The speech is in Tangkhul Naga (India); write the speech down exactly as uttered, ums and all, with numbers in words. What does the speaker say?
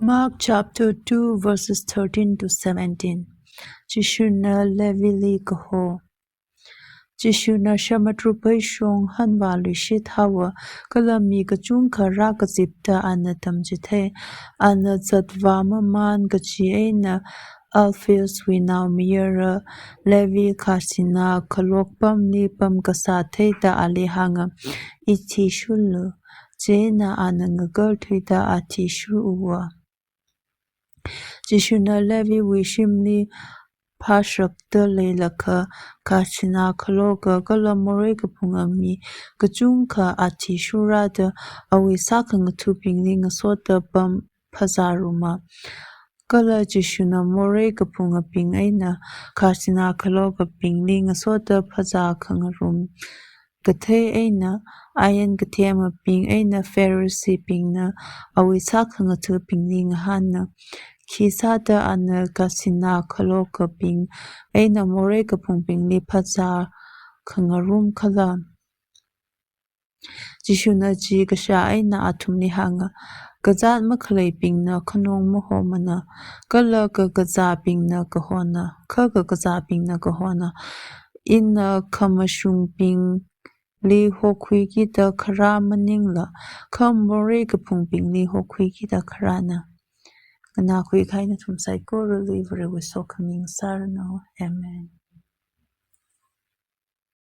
Mark chapter two, verses thirteen to seventeen. Jishuna Levili kaho. Jishuna samudru paishong hanvā luishit haowa, kala mi kachungkha rākazipta ana tamchithei. Ana zatvā maman kachi eina Alphaeus wui naomayara Levi khajina khalok pamli pamkasā theida ali hānga, "Ithishurlu." Chieina ana ngakarthuida athishurwa. Jishuna Leviwui shimli phāshakta leilakha, khajina khaloka kala morei kaphunga mi kachungkha athishurrada awui sākhangathabingli ngasoda pam phazāruma. Kala Jishuna morei kaphungabing eina khajina khalokabingli ngasoda phazā khangarum kathei eina, ain kathemabing eina Phariseebingna awui sākhangathabingli ngahāna, "Khisāda ana khajina khalokabing eina morei kaphungbingli phazā khangarum khala?" Jishuna chi kashā eina athumli hānga, "Kazāt makhaleibingna khanong mahomana, kala kakazābingna kahona, kha kakazābingna kahona. Ina khamashungbingli hokhuikida kharā maningla, kha morei kaphungbingli hokhuikida kharāna." Nganākhui kahai nathum saikorali Varewui sokhami ngasāranu. Amen.